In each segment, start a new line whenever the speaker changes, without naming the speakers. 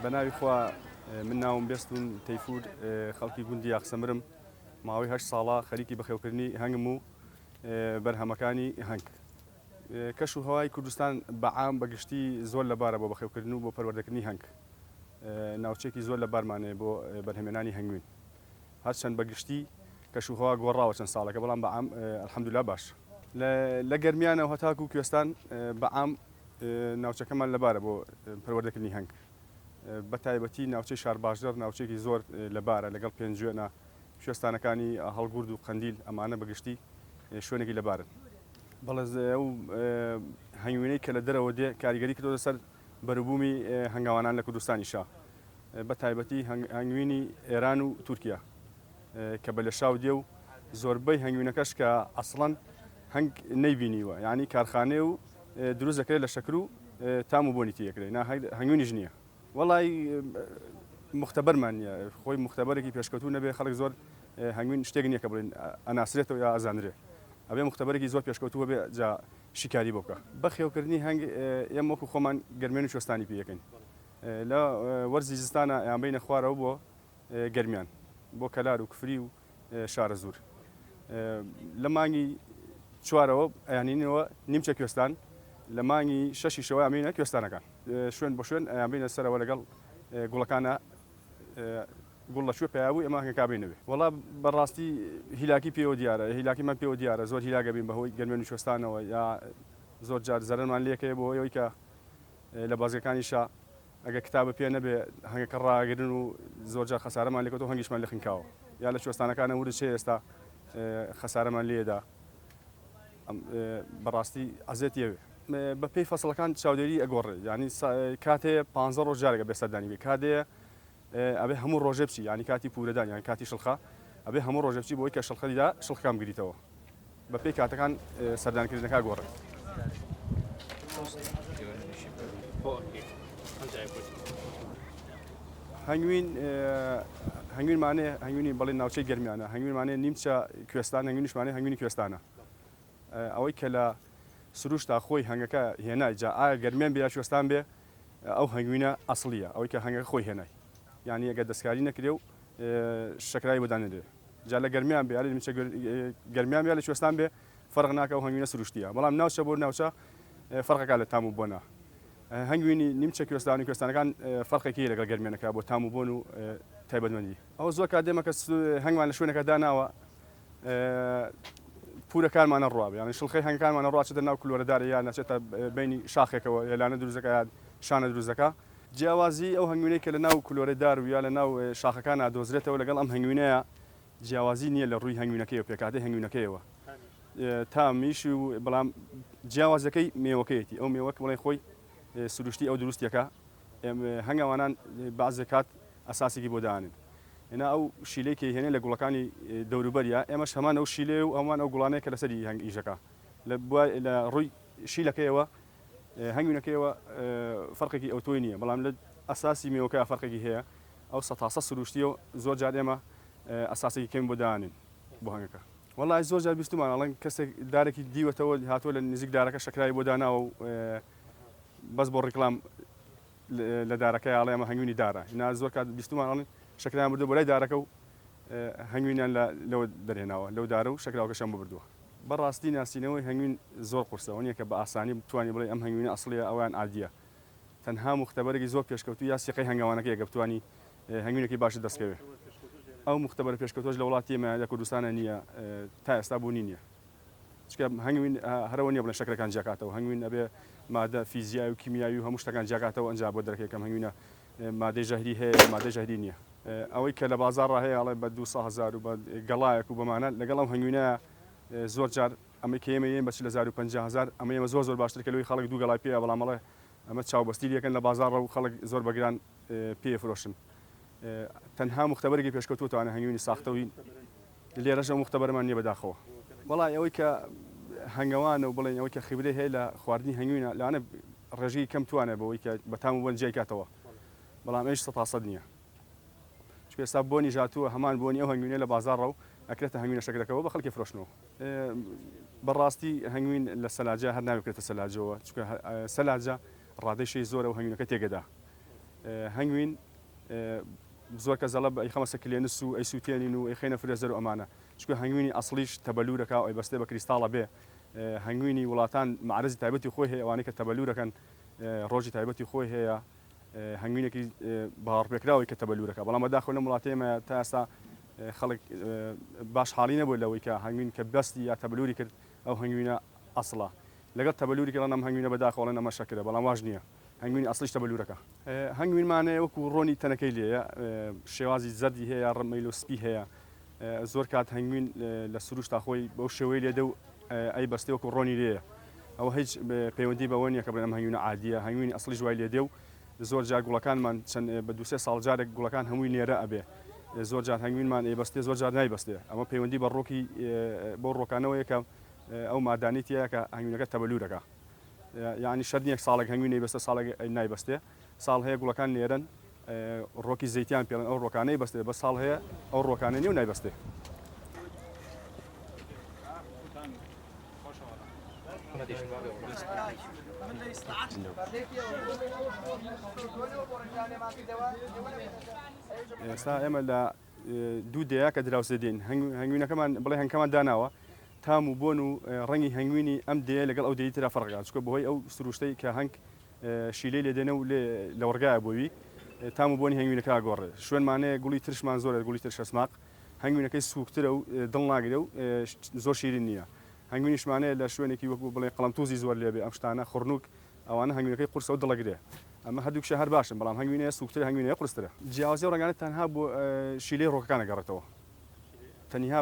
بە ناوی خوا من ناوم بێستون تەیفور خەڵکی گوندی یاخسەمرم ماوەی هەشت ساڵە خەریکی بەخێوکردنی هەنگم و بەرهەمەکانی هەنگ. کەش و هەوای کوردستان بە عام بە گشتی زۆر لەبارە بۆ بەخێوکردن و بۆ پەروەردەکردنی هەنگ. ناوچەیەکی زۆر لەبارمان هەیە بۆ بەرهەمێنانی هەنگوین. هەرچەند بە گشتی کەش و هەوا گۆڕاوە چەند ساڵێکە بەڵام بە عام الحمدللە باش. لە گەرمیانەوە هەتاکوو کوێستان بە عام ناوچەکەمان لەبارە بۆ پەروەردەکردنی هەنگ. بە تایبەتی ناوچەی شارباژێڕ ناوچەیەکی زۆر لەبارە لەگەڵ پێنجوێنە، کوێستانەکانی هەڵگورد و قەندیل ئەمانە بە گشتی شوێنێکی لەبارن. بەڵێ ئەو هەنگوینەی کە لە دەرەوە دێ کاریگەری کردۆتە سەر بەروبوومی هەنگاوانان لە کوردستانیشا بە تایبەتی هەنگوینی ئێران و تورکیا کە بە لێشاو دێ و زۆربەی هەنگوینەکەش کە ئەسڵەن هەنگ نەیبینیوە یعنی کارخانەیە و دروست دەکرێت لە شەکر و تام و بۆنی تێکرێت نا هەنگوینیش نییە. وەڵای موختەبەرمان نییە خۆی موختەبەرێکی پێشکەوتوو نەبێ خەڵک زۆر هەنگوین شتێک نییە کە بڵێن ئەناسرێتەوە یا ئەزانرێ ئەبێ موختەبەرێکی زۆر پێشکەوتوو هەبێ جا شیکاری بۆ بکە. بەخێوکردنی هەنگ ئێمە وەکو خۆمان گەرمێن و کوێستانی پێ یەکەین لە وەرزی زستانە ئەیانبەینە خوارەوە بۆ گەرمیان بۆ کەلار و کفری و شارەزوور لە مانگی چوارەوە ئەیانینەوە نیمچە کوێستان لە مانگی شەشیشەوە ئەمینە کوێستانەکان شوێن بۆ شوێن ئەیانبینە سەرەوە لەگەڵ گوڵەکانە گوڵ لە کوێ پیا بوو ئێمە هەنگەکە بینەوێ وەڵا بەڕاستی هیلاکی پێوە دیارە هیلاکیمان پێوە دیارە زۆر هیلاگە بین بەهۆی گەرمێن و کوێستانەوە یا زۆر جار زەرەرمان لێکەیە بۆ ئەوەی کە لە بازگەکانیشا ئەگەر کتابە پێ نەبێ هەنگەکە ڕاگرن و زۆر جار خەسارەمان لێکەوتەوە هەنگیشمان لێ خنکاوە یا لە کوێستانەکانە ورچ هەیە ئێستا خەسارەمان لێدا بەڕاستی عەزێتی ئەوێ. بە پێی فەسڵەکان چاودێری ئەگۆڕێ یانی کاتێ پ ڕۆژ جارێک ئەبێ سەردانی بکەی کاتێ ئەبێ هەموو ڕۆژێ بچی یانی کاتی پورەدان یان کاتی شڵخە ئەبێ هەموو ڕۆژێ بچی بۆی کە شڵخەیدا شڵخەکان بگریتەوە بە پێی کاتەکان سەردانکردنەکە گۆڕێ. هەنگوین هەنگوین مانێ هەنگوینی بەڵێ ناوچەی گەرمیانە هەنگوین مانێ نیمچە کوێستان هەنگوینیش مانێ هەنگوینی کوێستانە ئەوەی کە لە سروشتا خۆی هەنگەکە هێنای جا ئایا گەرمیان بێ یا کوێستان بێ ئەو هەنگوینە ئەسڵیە ئەوەی کە هەنگەکە خۆی هێنای یانی ئەگەر دەستکاری نەکرێ و شەکرای بۆ دانرێ جا لە گەرمیان بێ یا لە نیمچە گەرمیان بێ یا لە کوێستان بێ فەرق ناکە ئەو هەنگوینە سروشتیە بەڵام ناوچە بۆ ناوچە فەرقەکە لە تام و بۆنە هەنگوینی نیمچە کوێستان و کوێستانەکان فەرقێکی هەیە لەگەڵ گەرمیانەکە بۆ تام و بۆن و تایبەتمەندی ئەوە زۆر کات دێمە کە هەنگمان لە شوێنەکە داناوە پورەکانمان نەڕوا یانی شڵخەی هەنگەکانمان نەڕوا چێتە ناو کلۆرەدارە یا نەچێتە بینی شاخێکەوە هێلانە دروست دەکا یا شانە دروست دەکا. جیاوازی ئەو هەنگوینەی کە لە ناو کلۆرەی دار و یا لە ناو شاخەکانا دۆزرێتەوە لەگەڵ ئەم هەنگوینەیە جیاوازی نییە لە ڕووی هەنگوینەکەیەوە پێکهاتەی هەنگوینەکەیەوە تامیش و بەڵام جیاوازەکەی مێوەکەیەتی ئەو مێوە کە بڵێن خۆی سروشتی ئەو دروستیەکە هەنگاوانان بەعزێ کات ئەساسێکی بۆ دانن ئێنا ئەو شیلەی کە هێنێ لە گوڵەکانی دەوروبەریە ئێمەش هەمان ئەو شیلەیە و هەمان ئەو گوڵانەیە کە لەسەری هەنگ ئیشەکە لە لە ڕووی شیلەکەیەوە هەنگوینەکەیەوە فەرقێکی ئەوتۆی نییە بەڵام لە ئەساسی مێوەکە فەرقێکی هەیە ئەو سەتاسە سروشتیە و زۆر جار ئێمە ئەساسێکی کەم بۆ دانین بۆ هەنگەکە وەڵای زۆر جار بیستمان ئەڵێن کەسێک دارێکی دیوەتەوە هاتووە لە نزیک دارەکە شەکرای بۆ داناوە و بەس بۆ ڕیکلام لە دارەکەی ئەڵێ ئەمە هەنگوینی دارە نا زۆر کات بیستمان ئەڵێن شەکرایان بردووە بۆ لای دارەکە و هەنگوینیان لەوە دەرهێناوە لەو دارە و شەکراوەکەشیان بۆ بردووە. بەڕاستی ناسینەوەی هەنگوین زۆر قورسە ئەوە نیە کە بە ئاسانی بتوانی بڵێی ئەم هەنگوینە ئەسڵیە ئەویان عادیە تەنها موختەبەرێکی زۆر پێشکەوتوو یا سیقەی هەنگاوانەکەیە کە بتوانی هەنگوینێکی باشت دەست کەوێ ئەو موختەبەرە پێشکەوتوەش لە وڵاتی ئێمە لە کوردستانە نیە تا ئێستا بوونی نیە. چونکە هەنگوین هەرەوە نیە بڵێن شەکرەکان جیاکاتەوە هەنگوین ئەبێ مادە فیزیای و کیمیاوی و هەموو شتەکان جیاکاتەوە ئەنجا بۆ دەرەکەی کەم هەنگوینە مادەی ژەهری هەیە یا مادەی ژەهری نییە ئەوەی کە لە بازاڕا هەیە ئەڵێ بە 200 هەزار و بە گەڵایەک و بەمانە لەگەڵ ئەو هەنگوینە زۆر جار ئەمەی کە ئێمە یەین بە 40 هەزار و 50 هەزار ئەمە ئێمە زۆر زۆر باشتر کە لەوەی خەڵک دوو گەڵای پێیە بەڵام ئەڵێ ئەمە چاوبەستی لەکەن لە بازاڕە و خەڵک زۆر بەگران پێ فرۆشن تەنها مختبەرێکی پێشکەوتووە توانە هەنگوینی ساختە و لێرەش ئەو موختەبەرەمان نیە بەداخەوە. وەڵای ئەوەی کە هەنگەوانە و بڵێین ئەوەی کە خیبرەی هەیە لە خواردنی هەنگوینە لەوانەیە ڕێژەی کەم توانێ بەوەی کە بە تام و بۆن جیای کاتەوە بەڵام ئەویش سەتاسەد نییە. چونکە ئێستا بۆنیش هاتووە هەمان بۆنی ئەو هەنگوینە لە بازاڕە و ئەکرێتە هەنگوینە شەکرەکەوە بە خەڵکی فرۆشنەوە. بەڕاستی هەنگوین لە سەلاجە هەر نابێ بکرێتە سەلاجەوە چونکە سەلاجە ڕادەی شێی زۆرە و هەنگوینەکە تێگەدا. هەنگوین زۆر کەس دەڵێ ئەیخەمە سەر کلێنس و ئەیسووتێنین و ئەیخەینە فرێزەر و ئەمانە چونکە هەنگوینی ئەسڵیش تەبەلوورەکا و ئەیبەستێ بە کریستاڵە بێ هەنگوینی وڵاتان مەعرەزی تایبەتی خۆی هەیە ئەوانەی کە تەبەلوورەکەن ڕۆژی تایبەتی خۆی هەیە هەنگوینێکی باوەڕپێکراوی کە تەبەلوورەکە بەڵام بەداخەوە لەم وڵاتەی ئێمە تا ئێستا خەڵک باش حاڵی نەبووە لەوەی کە هەنگوین کە بەستی یا تەبەلووری کرد ئەو هەنگوینە ئەسڵە لەگەڵ تەبەلووری کە ئەم هەنگوینە بەداخەوە ئەڵێن ئەمە شەکرە بەڵام واش نییە هەنگوینی ئەسڵیش تەبەلوورەکە. هەنگوینمان هەیە وەکو ڕۆنی تەنەکەی لێیە شێوازی زەردی هەیە ڕمەیل و سپی هەیە زۆر کات هەنگوین لە سروشتا خۆی بەو شێوەی لێدە و ئەی بەستێ وەکو ڕۆنی لێیە ئەوە هیچ پەیوەندی بەوە نییە کە بڵێن ئەم هەنگوینە عادیە هەنگوینی ئەسڵیش وای لێدێ و زۆر جار گوڵەکانمان چەند بە دوسێ ساڵ جارێک گوڵەکان هەمووی نێرە ئەبێ زۆر جار هەنگوینمان ئەیبەستێ زۆر جار نایبەستێ ئەمە پەیوەندی بە ڕۆکی بەو ڕۆکانەوەیە کە ئەو مادانەی تیایە کە هەنگوینەکە تەبەلوورەکە یانی شەرت نییە ساڵێک هەنگوین نەیبەستێ ساڵێک نایبەستێ ساڵ هەیە گوڵەکان نێرن ڕۆکی زەیتیان پێڵێن ئەو ڕۆکانەی بەستێ بە ساڵ هەیە ئەو ڕۆکانە نیە و نایبەستێ. ئێستا ئێمە لە دوو دەیە کە دراوسێ دێین هەنگوینەکەمان بڵێ هەنگەکەمان داناوە تام و بۆن و ڕەنگی هەنگوینی ئەم دێیە لەگەڵ ئەو دێی ترا فەرقە چونکە بەهۆی ئەو سروشتەی کە هەنگ شیلەی لێ دێنە و لێ لەوەڕگایە بۆوی تام و بۆنی هەنگوینەکە ئەگۆڕێ شوێنمانەیە گوڵی ترشمان زۆرە گوڵی ترشەسماق هەنگوینەکەی سووکترە و دڵ ناگرێ و زۆر شیرین نییە هەنگوینیشمانەیە لە شوێنێکی وەکو بڵێ قەڵەمتوزی زۆر لێبێ ئەم شتانە خڕنوک ئەوانە هەنگوینەکەی قورسە و دڵەگرێ ئەمە هەردووکیشیان هەر باشن بەڵام هەنگوینەیە سووکترە هەنگوینەیە قورسترە. جیاوازی ئەو ڕەنگانە تەنها بۆ شیلەی ڕۆکەکان ئەگەڕێتەوە تەنها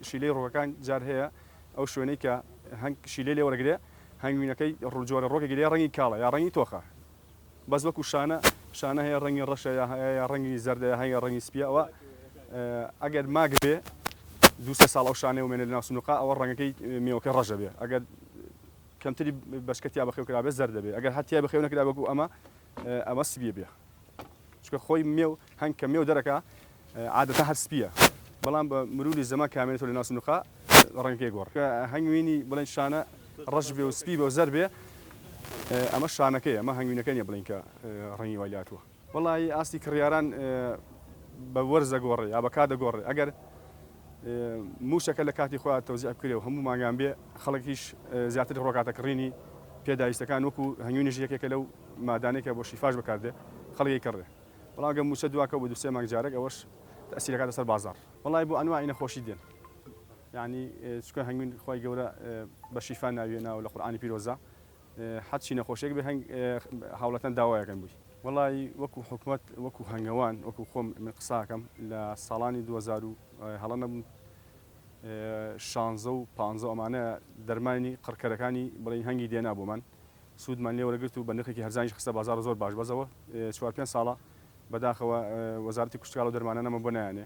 شیلەی ڕۆکەکان جار هەیە ئەو شوێنەی کە هەنگ شیلەی لێ وەرەگرێ هەنگوینەکەی جۆرە ڕۆکێکی لێ ڕەنگی کاڵە یا ڕەنگی تۆخە بەس وەکو شانە شانە هەیە ڕەنگی ڕەشە یا هەیە یا ڕەنگی زەردە یا هەیە ڕەنگی سپیە ئەوە ئەگەر ماگ بێ دوو سێ ساڵ ئەو شانەیە ومێنێ لەناو سنووقا ئەوە ڕەنگەکەی میوەکەی ڕەشە بێ ئەگەر کەمتری بەشکە تیا بەخێو کرابێ زەرد دەبێ ئەگەر هەر تیا بەخێو نەکرابێ وەکو ئەمە ئەمە سپیە بێ چونکە خۆی مێو هەنگ کە مێو دەرەکا عادەتەن هەر سپیە بەڵام بە مروری زەمان کامێنێتەوە لە ناو سنوقا ڕەنگەکەی گۆڕ هەنگوینی بڵێن شانە ڕەش بێ و سپی بێ و زەر بێ ئەمە شانەکەی ئەمە هەنگوینەکە نیە بڵێن کە ڕەنگی وای لاتووە وەڵایی ئاستی کڕیاران بە وەرز دەگۆڕێ یا بە کات دەگۆڕێ ئەگەر مووچەکە لە کاتی خۆیان تەوزیع بکرێ و هەموو مانگان بێ خەڵکیش زیاتر ڕۆکاتە کڕینی پێداویستەکان وەکو هەنگوینیش یەکێکە لەو مادانەی کە بۆ شیفاش بەکاردێ خەڵک ئەیکڕێ بەڵام گەر مووچە دواکەوت بە دوو سێ مانگ جارێک ئەوەش تەئسیر ئەکاتە سەر بازاڕ. وەڵای بۆ ئەنواعی نەخۆشی دێن یانی چونکە هەنگوین خوای گەورە بە شیفا ناوی هێناوە لە قورئانی پیرۆزا هەرچی نەخۆشیەک بێ هەنگ هاوڵاتیان داوایەکەن بووی. وەڵایی وەکو حکومەت وەکو هەنگەوان وەکو خۆم من قساکەم لە ساڵانی 2000 و هەڵە نەبووم شانزە و پانزە ئەمانە دەرمانی قڕکەرەکانی بڵێن هەنگی دێنا بۆمان سوودمان لێ وەرەگرت و بە نرخێکی هەرزانیش خستە بازاڕ زۆر باش بەزەوە چوار پێنج ساڵە بەداخەوە وەزارەتی کشتوکاڵ و دەرمانانەمە بۆ نایانێ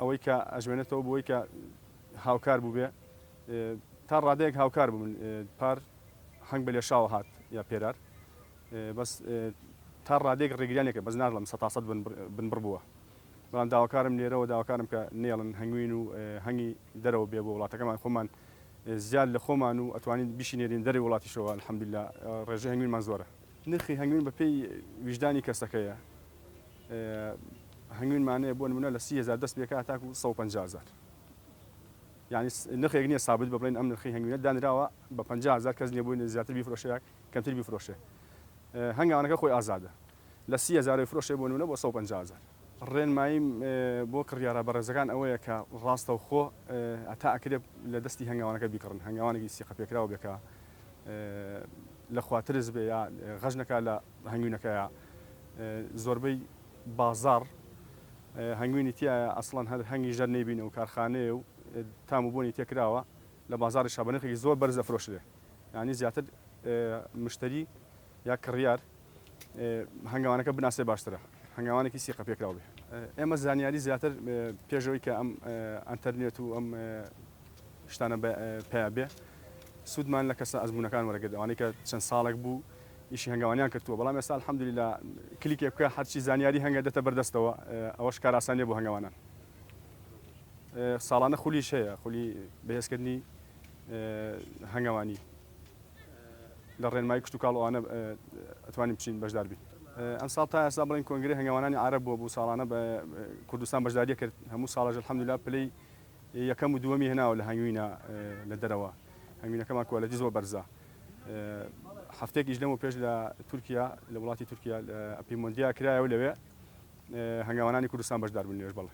ئەوەی کە ئەژمێنێتەوە بۆی کە هاوکار بووبێ تا ڕادەیەک هاوکار بوو من پار هەنگ بە لێشاوە هات یا پێرار بەس تا ڕادەیەک ڕێگریان لێکرد بەس ناڵێم سەتاسەد بنبڕ بووە بەڵام داواکارم لێرەوە داواکارم کە نێڵن هەنگوین و هەنگی دەرەوە بێ بۆ وڵاتەکەمان خۆمان زیاد لە خۆمان و ئەتوانین بیشینێرین دەرەوەی وڵاتیشەوە الحمدللە ڕێژەی هەنگوینمان زۆرە. نرخی هەنگوین بە پێی ویژدانی کەسەکەیە هەنگوینمان هەیە بۆ نمونە لە 30 هەزار دەست پێکا تاکو 150 هەزار یانی نرخێک نییە سابت بە بڵێن ئەم نرخی هەنگوینە دانراوە بە 50 هەزار کەس نییە بۆی زیاتر بیفرۆشێ یا کەمتر بیفرۆشێ هەنگاوانەکە خۆی ئازادە لە 30 هەزارەوەی فرۆشێ بۆ نمونە بۆ 150 هەزار. ڕێنماییم بۆ کڕیارە بەڕێزەکان ئەوەیە کە ڕاستەوخۆ هەتا ئەکرێ لە دەستی هەنگاوانەکە بیکڕن، هەنگاوانێکی سیقەپێکراو بێ کە لە خواترس بێ یا غەش نەکا لە هەنگوینەکەیا. زۆربەی بازاڕ هەنگوینی تیایە ئەسڵەن هەر هەنگیش دەرنەیبینە و کارخانەیە و تام و بۆنی تێکراوە لە بازاڕیشا بە نرخێکی زۆر بەرز ئەفرۆشرێ یانی زیاتر مشتەری یا کڕیار هەنگاوانەکە بناسێ باشترە هەنگاوانێکی سیقە پێکراو بێ. ئێمە زانیاری زیاتر پێش ئەوەی کە ئەم ئەنتەرنێت و ئەم شتانە پەیا بێ سوودمان لە کەسە ئەزموونەکان وەرەگرت ئەوانەی کە چەند ساڵێک بوو. ئیشی هەنگەوانیان کردووە، بەڵام ئێستا الحمدللە کلیکێک بکە هەرچی زانیاری هەنگە دێتە بەردەستەوە، ئەوەش کارئاسانیە بۆ هەنگەوانان. ساڵانە خولیش هەیە، خولی بەهێزکردنی هەنگەوانی لە ڕێنمایی کشتوکاڵ ئەوانە ئەتوانین بچین بەشدار بین. ئەمساڵ تا ئێستا بڵێین کۆنگرەی هەنگەوانانی عەرەب بووە بوو ساڵانە بە کوردستان بەشداریە کرد، هەموو ساڵەش الحمدللە پلەی یەکەم و دووەمی هێناوە لە هەنگوینە لە دەرەوە، هەنگوینەکەمان quality زۆر بەرزە. هەفتەیەکیش لەمەو پێش لە تورکیا لە وڵاتی تورکیا لە ئەپیمۆندیا کرایەوە لەوێ هەنگاوانانی کوردستان بەشدار بوون لەوێش بەڵێ.